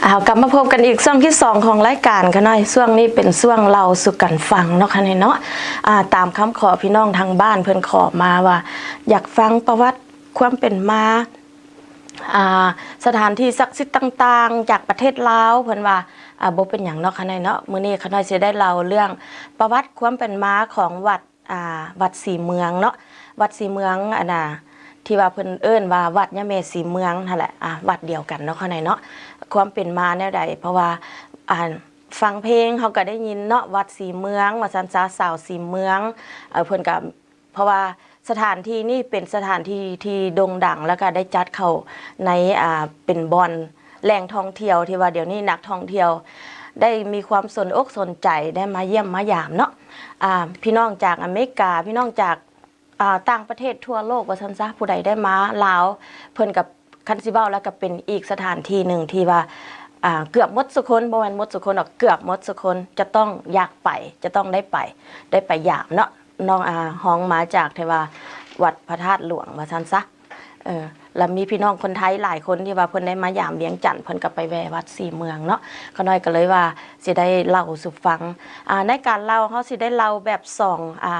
ເອົາ ກັບມາພົບກັນອີກຊ່ວງທີສອງຂອງລາຍການຂະນ້ອຍ. ຊ່ວງນີ້ເປັນຊ່ວງເລົ່າສູ່ກັນຟັງເນາະຂະນ້ອຍເນາະ. ອາ ຕາມຄຳຂໍພີ່ນ້ອງທາງບ້ານເພິ່ນຂໍມາວ່າ ຢາກຟັງປະຫວັດຄວາມເປັນມາ ອາ ສະຖານທີ່ສັກສິດຕ່າງໆ ຈາກປະເທດລາວ ເພິ່ນວ່າ ອາ ບໍ່ເປັນຫຍັງເນາະຂະນ້ອຍເນາະ. ມື້ນີ້ຂະນ້ອຍຊິໄດ້ເລົ່າເລື່ອງປະຫວັດຄວາມເປັນມາຂອງວັດ ອ່າ ວັດສີເມືອງເນາະ, ວັດສີເມືອງ ອັນນ່າ ທີ່ວ່າເພິ່ນເອີ້ນວ່າວັດຍາແມ່ສີເມືອງຫັ້ນແຫຼະ, ອ່າ ວັດດຽວກັນເນາະ ຂະນ້ອຍເນາະ. ຄວາມເປັນມາແນວໃດ? ເພາະວ່າ ອ່າ ຟັງເພງເຮົາກໍໄດ້ຍິນເນາະ, ວັດສີເມືອງວ່າຊັ້ນຊະ, ສາວສີເມືອງ ເອີ ເພິ່ນກໍ ເພາະວ່າສະຖານທີ່ນີ້ເປັນສະຖານທີ່ທີ່ໂດ່ງດັງ ແລ້ວກໍໄດ້ຈັດເຂົ້າໃນ ອ່າ ເປັນບ່ອນ ແຫຼ່ງທ່ອງທ່ຽວທີ່ວ່າດຽວນີ້ນັກທ່ອງທ່ຽວໄດ້ມີຄວາມສົນອົກສົນໃຈ ໄດ້ມາຢ້ຽມມາຢາມເນາະ. ອ່າ ພີ່ນ້ອງຈາກອາເມລິກາ, ພີ່ນ້ອງຈາກ ອ່າ ຕ່າງປະເທດທົ່ວໂລກວ່າຊັ້ນຊະ, ຜູ້ໃດໄດ້ມາລາວ ເພິ່ນກໍ ຄັນຊິເວົ້າແລ້ວກໍເປັນອີກສະຖານທີ່ໜຶ່ງທີ່ວ່າ ອ່າ ເກືອບໝົດສູ່ຄົນ, ບໍ່ແມ່ນໝົດສູ່ຄົນດອກ, ເກືອບໝົດສູ່ຄົນຈະຕ້ອງຢາກໄປ, ຈະຕ້ອງໄດ້ໄປ, ໄດ້ໄປຢາມເນາະ. ນ້ອງ ອາ ຮອງມາຈາກທີ່ວ່າວັດພະທາດຫຼວງວ່າຊັ້ນຊະ. ເອີ ແລ້ວມີພີ່ນ້ອງຄົນໄທຫຼາຍຄົນທີ່ວ່າເພິ່ນໄດ້ມາຢາມວຽງຈັນ, ເພິ່ນກໍໄປແວ່ວັດສີເມືອງເນາະ. ຂະນ້ອຍກໍເລີຍວ່າຊິໄດ້ເລົ່າສູ່ຟັງ. ອາ ໃນການເລົ່າເຮົາຊິໄດ້ເລົ່າແບບສອງ ອາ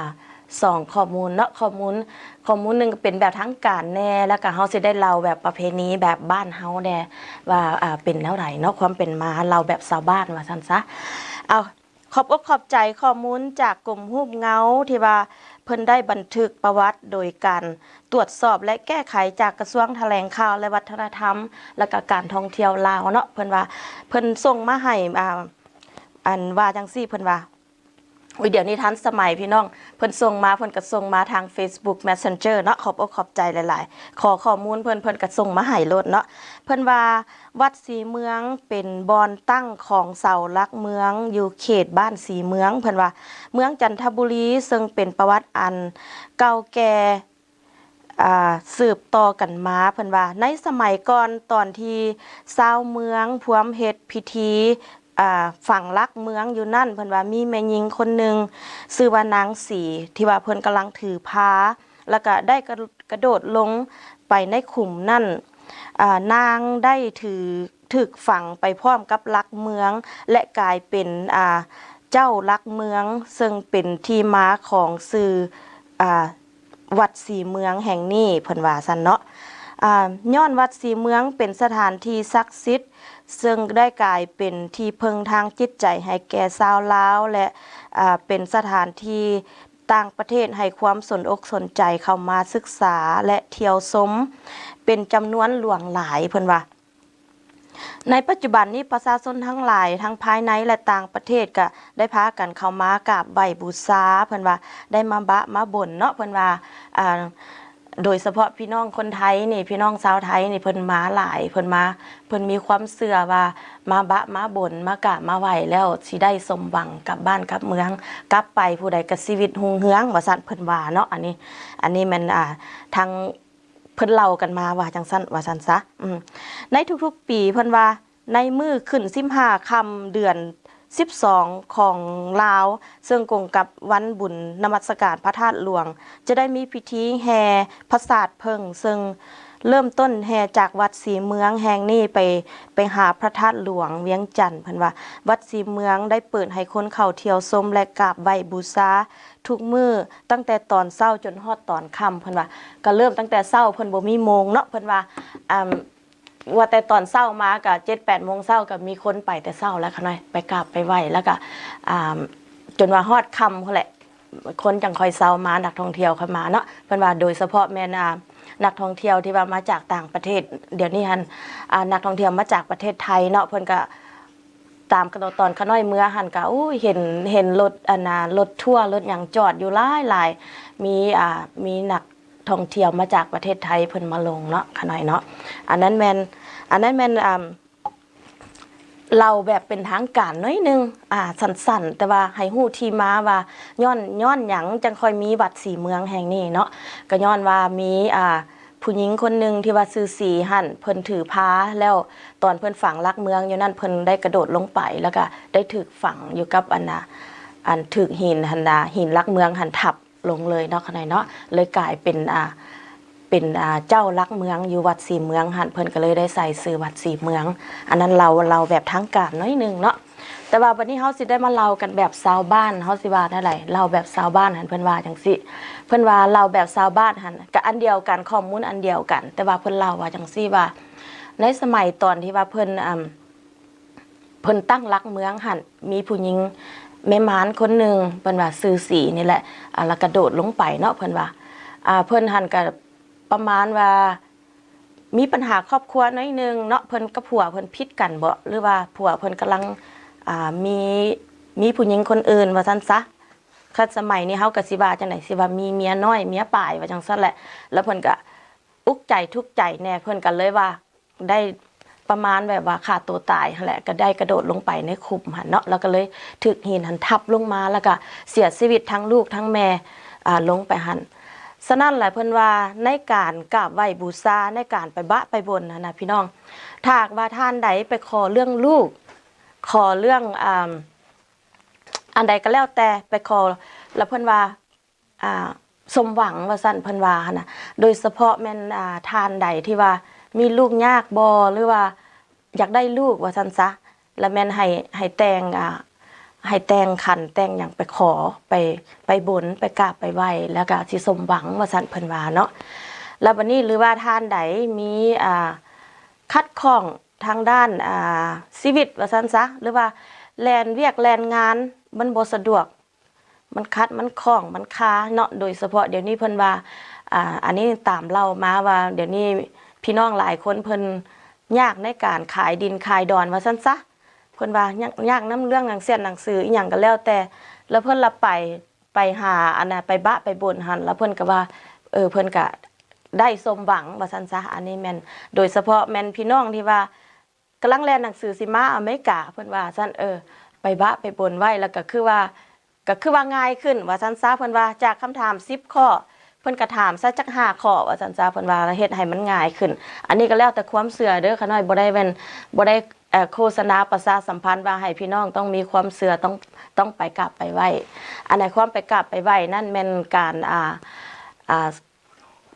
ສອງຂໍ້ມູນເນາະ, ຂໍ້ມູນ ຂໍ້ມູນໜຶ່ງກໍເປັນແບບທາງການແດ່ ແລ້ວກໍເຮົາຊິໄດ້ເລົ່າແບບປະເພນີແບບບ້ານເຮົາແດ່ ວ່າ ອາ ເປັນແນວໃດເນາະ, ຄວາມເປັນມາເລົ່າແບບຊາວບ້ານວ່າຊັ້ນຊະ. ເອົາ ຂອບອົກຂອບໃຈຂໍ້ມູນຈາກກົມຮູບເງົາ ທີ່ວ່າເພິ່ນໄດ້ບັນທຶກປະຫວັດໂດຍການຕວດສອບ ແລະ ແກ້ໄຂຈາກກະຊວງຖະແຫຼງຂ່າວ ແລະ ວັດທະນະທຳ ແລະ ກະການທ່ອງທ່ຽວລາວເນາະ. ເພິ່ນວ່າເພິ່ນສົ່ງມາໃຫ້ ອ່າ ອັນວ່າຈັ່ງຊີ້ ເພິ່ນວ່າ ໂອ້ຍ ດຽວນີ້ທັນສະໄໝພີ່ນ້ອງ, ເພິ່ນສົ່ງມາ ເພິ່ນກໍສົ່ງມາທາງ Facebook Messenger ເນາະ. ຂອບອົກຂອບໃຈຫຼາຍໆ, ຂໍຂໍ້ມູນເພິ່ນ ເພິ່ນກໍສົ່ງມາໃຫ້ໂລດເນາະ. ເພິ່ນວ່າ ວັດສີເມືອງເປັນບ່ອນຕັ້ງຂອງເສົາຫຼັກເມືອງຢູ່ເຂດບ້ານສີເມືອງ. ເພິ່ນວ່າ ເມືອງຈັນທະບູລີ ເຊິ່ງເປັນປະຫວັດອັນເກົ່າແກ່ ອ່າ ສືບຕໍ່ກັນມາ. ເພິ່ນວ່າ ໃນສະໄໝກ່ອນ ຕອນທີ່ຊາວເມືອງພວມເຮັດພິທີ ອ່າ ຝັງຫຼັກເມືອງຢູ່ນັ້ນ, ເພິ່ນວ່າມີແມ່ຍິງຄົນໜຶ່ງ ຊື່ວ່ານາງສີ ທີ່ວ່າເພິ່ນກຳລັງຖືພາ ແລ້ວກະໄດ້ກະ ກະໂດດລົງໄປໃນຂຸມນັ້ນ. ອ່າ ນາງໄດ້ຖື ຖືກຝັງໄປພ້ອມກັບຫຼັກເມືອງ ແລະ ກາຍເປັນ ອ່າ ເຈົ້າຫຼັກເມືອງ, ເຊິ່ງເປັນທີ່ມາຂອງຊື່ ອ່າ ວັດສີເມືອງແຫ່ງນີ້ ເພິ່ນວ່າຊັ້ນເນາະ. ອ່າ ຍ້ອນວັດສີເມືອງເປັນສະຖານທີ່ສັກສິດ ເຊິ່ງໄດ້ກາຍເປັນທີ່ເພິ່ງທາງຈິດໃຈໃຫ້ແກ່ຊາວລາວ ແລະ ອ່າ ເປັນສະຖານທີ່ຕ່າງປະເທດໃຫ້ຄວາມສົນອົກສົນໃຈເຂົ້າມາສຶກສາ ແລະ ທ່ຽວຊົມເປັນຈຳນວນຫຼວງຫຼາຍ ເພິ່ນວ່າ. ໃນປັດຈຸບັນນີ້ ປະຊາຊົນທັງຫຼາຍ ທັງພາຍໃນ ແລະ ຕ່າງປະເທດ ກະໄດ້ພາກັນເຂົ້າມາກາບໄຫວ້ບູຊາ, ເພິ່ນວ່າໄດ້ມາບະມາບົນເນາະ, ເພິ່ນວ່າ ອ່າ ໂດຍສະເພາະພີ່ນ້ອງຄົນໄທນີ້ ພີ່ນ້ອງຊາວໄທນີ້ ເພິ່ນມາຫຼາຍ, ເພິ່ນມາ ເພິ່ນມີຄວາມເຊື່ອວ່າມາບະມາບົນ ມາກາບມາໄຫວ້ແລ້ວຊິໄດ້ສົມຫວັງກັບບ້ານກັບເມືອງ, ກັບໄປຜູ້ໃດກໍຊີວິດຮຸ່ງເຮືອງ ວ່າຊັ້ນ ເພິ່ນວ່າເນາະ. ອັນນີ້ ອັນນີ້ແມ່ນ ອ່າ ທາງ ເພິ່ນເລົ່າກັນມາວ່າຈັ່ງຊັ້ນ ວ່າຊັ້ນຊະ. ອືມ ໃນທຸກໆປີ ເພິ່ນວ່າ ໃນມື້ຂຶ້ນສິບຫ້າຄ່ຳເດືອນສິບສອງຂອງລາວ ເຊິ່ງກົງກັບວັນບຸນນະມັດສະການພະທາດຫຼວງ ຈະໄດ້ມີພິທີແຫ່ພະສາດເຜິ້ງ ເຊິ່ງເລີ່ມຕົ້ນແຫ່ຈາກວັດສີເມືອງແຫ່ງນີ້ໄປ ໄປຫາພະທາດຫຼວງວຽງຈັນ. ເພິ່ນວ່າ ວັດສີເມືອງໄດ້ເປີດໃຫ້ຄົນເຂົ້າທ່ຽວຊົມ ແລະ ກາບໄຫວ້ບູຊາ ທຸກມື້ ຕັ້ງແຕ່ຕອນເຊົ້າຈົນຮອດຕອນຄ່ຳ. ເພິ່ນວ່າ ກໍເລີ່ມຕັ້ງແຕ່ເຊົ້າ ເພິ່ນບໍ່ມີໂມງເນາະ, ເພິ່ນວ່າ ອ່າ ວ່າແຕ່ຕອນເຊົ້າມາກໍເຈັດແປດໂມງເຊົ້າ ກໍມີຄົນໄປແຕ່ເຊົ້າແລ້ວຂະນ້ອຍ ໄປກາບໄປໄຫວ້ ແລ້ວກໍ ອ່າ ຈົນວ່າຮອດຄ່ຳພຸ້ນແຫຼະ ຄົນຈັ່ງຄ່ອຍເຊົາມາ ນັກທ່ອງທ່ຽວຄ່ອຍມາເນາະ. ເພິ່ນວ່າໂດຍສະເພາະແມ່ນ ອ່າ ນັກທ່ອງທ່ຽວທີ່ວ່າມາຈາກຕ່າງປະເທດ ດຽວນີ້ຫັ້ນ ອ່າ ນັກທ່ອງທ່ຽວມາຈາກປະເທດໄທເນາະ ເພິ່ນກໍ ຕາມຕອນຂ້ານ້ອຍເມືອຫັ້ນກະ ໂອ້ຍ ເຫັນ ເຫັນລົດ ອັນນ່າ ລົດທົວ ລົດຫຍັງຈອດຢູ່ຫຼາຍໆ ມີ ອ່າ ມີນັກທ່ອງທ່ຽວມາຈາກປະເທດໄທເພິ່ນມາລົງເນາະ ຂ້ານ້ອຍເນາະ. ອັນນັ້ນແມ່ນ ອັນນັ້ນແມ່ນ ອ່າ ເລົ່າແບບເປັນທາງການໜ້ອຍໜຶ່ງ ອ່າ ສັ້ນໆ ແຕ່ວ່າໃຫ້ຮູ້ທີ່ມາວ່າ ຍ້ອນ ຍ້ອນຫຍັງຈັ່ງຄ່ອຍມີວັດສີເມືອງແຫ່ງນີ້ເນາະ. ກະຍ້ອນວ່າມີ ອ່າ ຜູ້ຍິງຄົນໜຶ່ງທີ່ວ່າຊື່ສີຫັ້ນ ເພິ່ນຖືພາ ແລ້ວຕອນເພິ່ນຝັງຫຼັກເມືອງຢູ່ນັ້ນ ເພິ່ນໄດ້ກະໂດດລົງໄປ ແລ້ວກະໄດ້ຖືກຝັງຢູ່ກັບ ອັນນ່າ ອັນຖືກຫີນຫັ້ນນະ ຫີນຫຼັກເມືອງຫັ້ນທັບລົງເລີຍເນາະ ຂ້ານ້ອຍເນາະ. ເລີຍກາຍເປັນ ອ່າ ເປັນ ອ່າ ເຈົ້າຫຼັກເມືອງຢູ່ວັດສີເມືອງຫັ້ນ ເພິ່ນກໍເລີຍໄດ້ໃສ່ຊື່ວັດສີເມືອງ. ອັນນັ້ນເລົ່າ ເລົ່າແບບທາງການໜ້ອຍໜຶ່ງເນາະ. ແຕ່ວ່າບັດນີ້ເຮົາຊິໄດ້ມາເລົ່າກັນແບບຊາວບ້ານ ເຮົາຊິວ່າແນວໃດ ເລົ່າແບບຊາວບ້ານຫັ້ນ ເພິ່ນວ່າຈັ່ງຊີ້. ເພິ່ນວ່າເລົ່າແບບຊາວບ້ານຫັ້ນ ກໍອັນດຽວກັນ ຂໍ້ມູນອັນດຽວກັນ ແຕ່ວ່າເພິ່ນເລົ່າວ່າຈັ່ງຊີ້ວ່າ ໃນສະໄໝຕອນທີ່ວ່າເພິ່ນ ອ່າ ເພິ່ນຕັ້ງຫຼັກເມືອງຫັ້ນ ມີຜູ້ຍິງແມ່ໝານຄົນໜຶ່ງ ເພິ່ນວ່າຊື່ສີນີ້ແຫຼະ ອ່າ ລະກະໂດດລົງໄປເນາະ ເພິ່ນວ່າ ອ່າ ເພິ່ນຫັ້ນກະປະມານວ່າມີບັນຫາຄອບຄົວໜ້ອຍໜຶ່ງເນາະ ເພິ່ນກັບຜົວເພິ່ນຜິດກັນບໍ ຫຼືວ່າຜົວເພິ່ນກຳລັງ ອ່າ ມີ ມີຜູ້ຍິງຄົນອື່ນວ່າຊັ້ນຊະ. ຄັນສະໄໝນີ້ເຮົາກະຊິວ່າຈັ່ງໃດ ຊິວ່າມີເມຍນ້ອຍເມຍປາຍວ່າຈັ່ງຊັ້ນແຫຼະ ແລ້ວເພິ່ນກະອຸກໃຈທຸກໃຈແດ່ ເພິ່ນກະເລີຍວ່າ ໄດ້ປະມານແບບວ່າຂ້າຕົວຕາຍຫັ້ນແຫຼະ ກໍໄດ້ກະໂດດລົງໄປໃນຂຸມຫັ້ນເນາະ ແລ້ວກໍເລີຍຖືກຫີນຫັ້ນທັບລົງມາ ແລ້ວກໍເສຍຊີວິດທັງລູກທັງແມ່ ອ່າ ລົງໄປຫັ້ນ. ສະນັ້ນແຫຼະ ເພິ່ນວ່າໃນການກາບໄຫວ້ບູຊາ ໃນການໄປບະໄປບົນຫັ້ນນະພີ່ນ້ອງ ຖ້າຫາກວ່າທ່ານໃດໄປຂໍເລື່ອງລູກ ຂໍເລື່ອງ ອ່າ ອັນໃດກໍແລ້ວແຕ່ໄປຂໍ ແລ້ວເພິ່ນວ່າ ອ່າ ສົມຫວັງວ່າຊັ້ນ ເພິ່ນວ່າຫັ້ນນະ. ໂດຍສະເພາະແມ່ນ ອ່າ ທ່ານໃດທີ່ວ່າມີລູກຍາກບໍ່ ຫຼືວ່າຢາກໄດ້ລູກວ່າຊັ້ນຊະ ລະແມ່ນໃຫ້ ໃຫ້ແຕ່ງ ອ່າ ໃຫ້ແຕ່ງຂັນແຕ່ງຫຍັງໄປຂໍ ໄປ ໄປບົນ ໄປກາບໄປໄຫວ້ ແລ້ວກະຊິສົມຫວັງວ່າຊັ້ນ ເພິ່ນວ່າເນາະ. ລະບັດນີ້ ຫຼືວ່າທ່ານໃດມີ ອ່າ ຂັດຂ້ອງທາງດ້ານ ອ່າ ຊີວິດວ່າຊັ້ນຊະ ຫຼືວ່າແລ່ນວຽກແລ່ນງານມັນບໍ່ສະດວກ ມັນຂັດ ມັນຂ້ອງ ມັນຄາເນາະ. ໂດຍສະເພາະດຽວນີ້ເພິ່ນວ່າ ອ່າ ອັນນີ້ຕາມເລົ່າມາວ່າ ດຽວນີ້ພີ່ນ້ອງຫຼາຍຄົນເພິ່ນຍາກໃນການຂາຍດິນຂາຍດອນວ່າຊັ້ນຊະ ເພິ່ນວ່າຍາກ ຍາກນຳເລື່ອງໜັງເສຍໜັງສືອີ່ຫຍັງກໍແລ້ວແຕ່ ແລ້ວເພິ່ນລະໄປ ໄປຫາ ອັນນ່າ ໄປບະໄປບົນຫັ້ນ ແລ້ວເພິ່ນກໍວ່າ ເອີ ເພິ່ນກໍໄດ້ສົມຫວັງວ່າຊັ້ນຊະ. ອັນນີ້ແມ່ນ ໂດຍສະເພາະແມ່ນພີ່ນ້ອງທີ່ວ່າ ກຳລັງແລ່ນໜັງສືຊິມາອາເມລິກາ ເພິ່ນວ່າຊັ້ນ ເອີ ໄປບະໄປບົນໄວ້ ແລ້ວກໍຄືວ່າ ກໍຄືວ່າງ່າຍຂຶ້ນວ່າຊັ້ນຊະ. ເພິ່ນວ່າຈາກຄຳຖາມສິບຂໍ້ ເພິ່ນກໍຖາມຊະຈັກຫ້າຂໍ້ວ່າຊັ້ນຊະ ເພິ່ນວ່າເຮັດໃຫ້ມັນງ່າຍຂຶ້ນ. ອັນນີ້ກໍແລ້ວແຕ່ຄວາມເຊື່ອເດີ ຂ້ານ້ອຍບໍ່ໄດ້ແມ່ນ ບໍ່ໄດ້ ເອີ ໂຄສະນາປະຊາສຳພັນວ່າໃຫ້ພີ່ນ້ອງຕ້ອງມີຄວາມເຊື່ອ ຕ້ອງ ຕ້ອງໄປກາບໄປໄຫວ້. ອັນໃນຄວາມໄປກາບໄປໄຫວ້ນັ້ນແມ່ນການ ອ່າ ອ່າ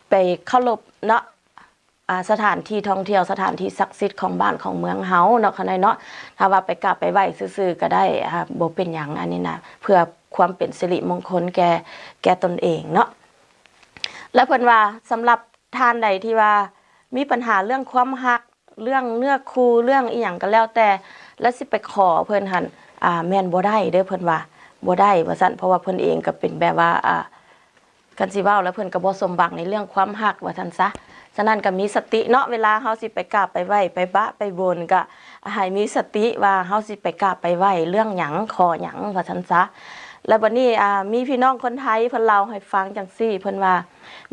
ໄປເຄົາລົບເນາະ ອ່າ ສະຖານທີ່ທ່ອງທ່ຽວ ສະຖານທີ່ສັກສິດຂອງບ້ານຂອງເມືອງເຮົາເນາະ ຂ້ານ້ອຍເນາະ. ຖ້າວ່າໄປກາບໄປໄຫວ້ຊື່ໆກໍໄດ້ ອ່າ ບໍ່ເປັນຫຍັງ ອັນນີ້ນະ ເພື່ອຄວາມເປັນສິລິມົງຄົນແກ່ ແກ່ຕົນເອງເນາະ. ແລ້ວເພິ່ນວ່າ ສຳລັບທ່ານໃດທີ່ວ່າມີບັນຫາເລື່ອງຄວາມຮັກ ເລື່ອງເນື້ອຄູ່ ເລື່ອງອີ່ຫຍັງກໍແລ້ວແຕ່ ແລ້ວຊິໄປຂໍເພິ່ນຫັ້ນ ອ່າ ແມ່ນບໍ່ໄດ້ເດີ ເພິ່ນວ່າບໍ່ໄດ້ວ່າຊັ້ນ. ເພາະວ່າເພິ່ນເອງກໍເປັນແບບວ່າ ອ່າ ຄັນຊິເວົ້າແລ້ວເພິ່ນກໍບໍ່ສົມຫວັງໃນເລື່ອງຄວາມຮັກວ່າຊັ້ນຊະ. ສະນັ້ນກໍມີສະຕິເນາະ ເວລາເຮົາຊິໄປກາບໄປໄຫວ້ ໄປບະໄປບົນ ກໍໃຫ້ມີສະຕິວ່າເຮົາຊິໄປກາບໄປໄຫວ້ເລື່ອງຫຍັງ ຂໍຫຍັງວ່າຊັ້ນຊະ. ແລ້ວບັດນີ້ ອ່າ ມີພີ່ນ້ອງຄົນໄທເພິ່ນເລົ່າໃຫ້ຟັງຈັ່ງຊີ້ ເພິ່ນວ່າ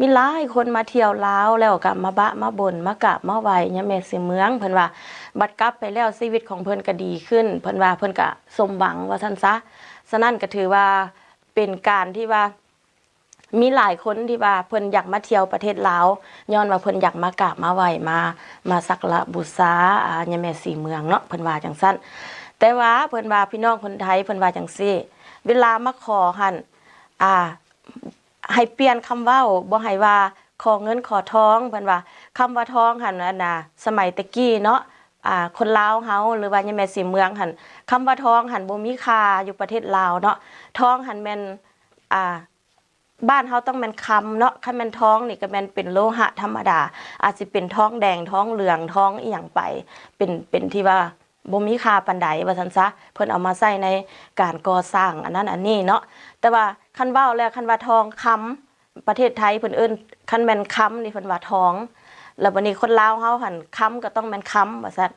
ມີຫຼາຍຄົນມາທ່ຽວລາວແລ້ວກໍມາບະມາບົນ ມາກາບມາໄຫວ້ຍາແມ່ສີເມືອງ ເພິ່ນວ່າ ບັດກັບໄປແລ້ວຊີວິດຂອງເພິ່ນກໍດີຂຶ້ນ ເພິ່ນວ່າເພິ່ນກໍສົມຫວັງວ່າຊັ້ນຊະ. ສະນັ້ນກໍຖືວ່າເປັນການທີ່ວ່າ ມີຫຼາຍຄົນທີ່ວ່າເພິ່ນຢາກມາທ່ຽວປະເທດລາວ ຍ້ອນວ່າເພິ່ນຢາກມາກາບມາໄຫວ້ ມາ ມາສັກກາລະບູຊາ ອ່າ ຍາແມ່ສີເມືອງເນາະ ເພິ່ນວ່າຈັ່ງຊັ້ນ. ແຕ່ວ່າເພິ່ນວ່າ ພີ່ນ້ອງຄົນໄທເພິ່ນວ່າຈັ່ງຊີ້ ເວລາມາຂໍຫັ້ນ ອ່າ ໃຫ້ປ່ຽນຄຳເວົ້າ ບໍ່ໃຫ້ວ່າຂໍເງິນຂໍທອງ ເພິ່ນວ່າ ຄຳວ່າທອງຫັ້ນ ອັນນ່າ ສະໄໝແຕ່ກີ້ເນາະ ອ່າ ຄົນລາວເຮົາ ຫຼືວ່າຍາແມ່ສີເມືອງຫັ້ນ ຄຳວ່າທອງຫັ້ນບໍ່ມີຄ່າຢູ່ປະເທດລາວເນາະ. ທອງຫັ້ນແມ່ນ ອ່າ ບ້ານເຮົາຕ້ອງແມ່ນຄຳເນາະ ຄັນແມ່ນທອງນີ້ກໍແມ່ນເປັນໂລຫະທຳມະດາ ອາດຊິເປັນທອງແດງ ທອງເຫຼືອງ ທອງອີ່ຫຍັງໄປ ເປັນ ເປັນທີ່ວ່າບໍ່ມີຄ່າປານໃດວ່າຊັ້ນຊະ ເພິ່ນເອົາມາໃຊ້ໃນການກໍ່ສ້າງອັນນັ້ນອັນນີ້ເນາະ. ແຕ່ວ່າຄັນເວົ້າແລ້ວ ຄັນວ່າທອງຄຳ ປະເທດໄທເພິ່ນເອີ້ນ ຄັນແມ່ນຄຳນີ້ເພິ່ນວ່າທອງ ແລ້ວບັດນີ້ຄົນລາວເຮົາຫັ້ນ ຄຳກໍຕ້ອງແມ່ນຄຳວ່າຊັ້ນ.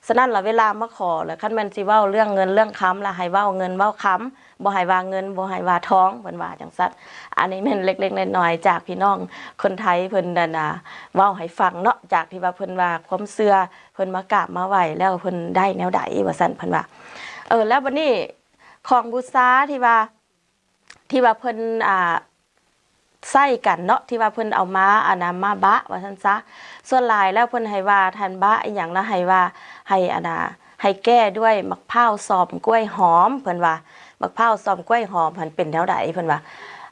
ສະນັ້ນລະເວລາມາຂໍລະ ຄັນແມ່ນຊິເວົ້າເລື່ອງເງິນເລື່ອງຄຳລະ ໃຫ້ເວົ້າເງິນເວົ້າຄຳ ບໍ່ໃຫ້ວ່າເງິນ ບໍ່ໃຫ້ວ່າທອງ ເພິ່ນວ່າຈັ່ງຊັ້ນ. ອັນນີ້ແມ່ນເລັກໆນ້ອຍໆ ຈາກພີ່ນ້ອງຄົນໄທເພິ່ນ ອັນນ່າ ເວົ້າໃຫ້ຟັງເນາະ ຈາກທີ່ວ່າເພິ່ນວ່າຄວາມເຊື່ອ ເພິ່ນມາກາບມາໄຫວ້ແລ້ວເພິ່ນໄດ້ແນວໃດວ່າຊັ້ນ ເພິ່ນວ່າ. ເອີ ແລ້ວບັດນີ້ຂອງບູຊາທີ່ວ່າ ທີ່ວ່າເພິ່ນ ອ່າ ໃຊ້ກັນເນາະ ທີ່ວ່າເພິ່ນເອົາມາ ອັນນ່າ ມາບະວ່າຊັ້ນຊະ ສ່ວນຫຼາຍແລ້ວເພິ່ນໃຫ້ວ່າທ່ານບະອີ່ຫຍັງລະ ໃຫ້ວ່າ ໃຫ້ ອັນນ່າ ໃຫ້ແກ້ດ້ວຍໝາກພ້າວຊອມກ້ວຍຫອມ ເພິ່ນວ່າ ໝາກພ້າວຊອມກ້ວຍຫອມຫັ້ນເປັນແນວໃດ ເພິ່ນວ່າ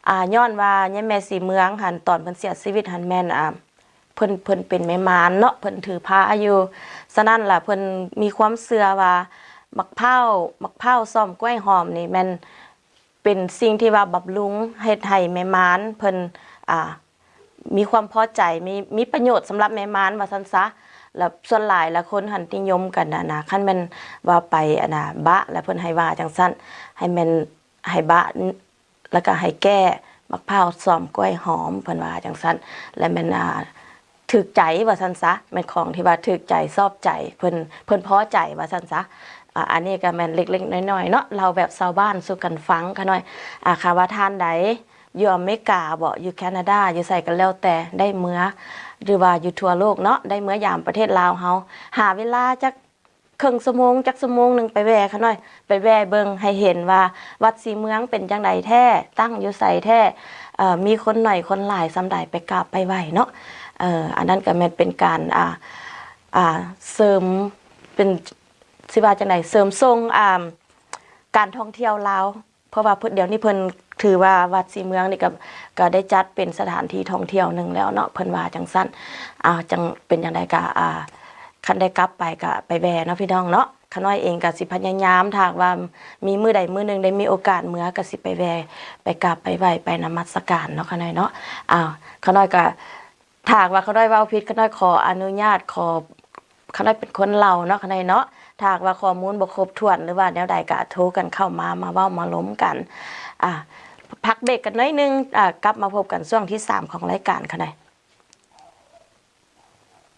ອ່າ ຍ້ອນວ່າຍາແມ່ສີເມືອງຫັ້ນ ຕອນເພິ່ນເສຍຊີວິດຫັ້ນແມ່ນ ອ່າ ພິ່ນ ເພິ່ນເປັນແມ່ມານເນາະ ເພິ່ນຖືພາຢູ່. ສະນັ້ນລະເພິ່ນມີຄວາມເຊື່ອວ່າໝາກພ້າວ ໝາກພ້າວຊອມກ້ວຍຫອມນີ້ແມ່ນເປັນສິ່ງທີ່ວ່າບຳລຸງເຮັດໃຫ້ແມ່ມານເພິ່ນ ອ່າ ມີຄວາມພໍໃຈ ມີ ມີປະໂຫຍດສຳລັບແມ່ມານວ່າຊັ້ນຊະ. ແລ້ວສ່ວນຫຼາຍລະຄົນຫັ້ນນິຍົມກັນນະ ນະ ຄັນແມ່ນວ່າໄປອັນນະບະ ແລ້ວເພິ່ນໃຫ້ວ່າຈັ່ງຊັ້ນ ໃຫ້ແມ່ນ ໃຫ້ບະ ແລ້ວກະໃຫ້ແກ້ໝາກພ້າວຊອມກ້ວຍຫອມ ເພິ່ນວ່າຈັ່ງຊັ້ນ. ແລະແມ່ນ ອ່າ ຖືກໃຈວ່າຊັ້ນຊະ ແມ່ນຂອງທີ່ວ່າຖືກໃຈຊອບໃຈ ເພິ່ນ ເພິ່ນພໍໃຈວ່າຊັ້ນຊະ. ອ່າ ອັນນີ້ກະແມ່ນເລັກໆນ້ອຍໆເນາະ ເລົ່າແບບຊາວບ້ານສູ່ກັນຟັງຂະນ້ອຍ. ອ່າ ຄະວ່າທ່ານໃດຢູ່ອາເມລິກາບໍ ຢູ່ແຄນາດາ ຢູ່ໃສກະແລ້ວແຕ່ ໄດ້ເມືອ ຫຼືວ່າຢູ່ທົ່ວໂລກເນາະ ໄດ້ເມືອຢາມປະເທດລາວເຮົາ ຫາເວລາຈັກ ເຄິ່ງຊົ່ວໂມງ ຈັກຊົ່ວໂມງໜຶ່ງໄປແວ່ຂະນ້ອຍ ໄປແວ່ເບິ່ງໃຫ້ເຫັນວ່າວັດສີເມືອງເປັນຈັ່ງໃດແທ້ ຕັ້ງຢູ່ໃສແທ້ ເອີ ມີຄົນໜ້ອຍຄົນຫຼາຍສ່ຳໃດ ໄປກາບໄປໄຫວ້ເນາະ. ເອີ ອັນນັ້ນກະແມ່ນເປັນການ ອ່າ ອ່າ ເສີມ ເປັນ ຊິວ່າຈັ່ງໃດ ເສີມສົ່ງ ອ່າ ການທ່ອງທ່ຽວລາວ ເພາະວ່າເພິ່ນ ດຽວນີ້ເພິ່ນຖືວ່າວັດສີເມືອງນີ້ກະ ກະໄດ້ຈັດເປັນສະຖານທີ່ທ່ອງທ່ຽວໜຶ່ງແລ້ວເນາະ ເພິ່ນວ່າຈັ່ງຊັ້ນ. ອ່າ ຈັ່ງເປັນຈັ່ງໃດກະ ອ່າ ຄັນໄດ້ກັບໄປກະໄປແວ່ເນາະພີ່ນ້ອງເນາະ. ຂະນ້ອຍເອງກະຊິພະຍາຍາມ ຖ້າຫາກວ່າມີມື້ໃດມື້ໜຶ່ງໄດ້ມີໂອກາດເມືອ ກະຊິໄປແວ່ ໄປກາບໄປໄຫວ້ ໄປນະມັດສະການເນາະຂະນ້ອຍເນາະ. ອ່າ ຂະນ້ອຍກະ ຖ້າຫາກວ່າຂະນ້ອຍເວົ້າຜິດ ຂະນ້ອຍຂໍອະນຸຍາດ ຂໍ ຂະນ້ອຍເປັນຄົນເລົ່າເນາະ ຂະນ້ອຍເນາະ. ຖ້າຫາກວ່າຂໍ້ມູນບໍ່ຄົບຖ້ວນ ຫຼືວ່າແນວໃດກະໂທກັນເຂົ້າມາ ມາເວົ້າມາລົມກັນ. ອ່າ ພັກເບຣກກັນໜ້ອຍໜຶ່ງ ອ່າ ກັບມາພົບກັນຊ່ວງທີສາມຂອງລາຍການຂະນ້ອຍ.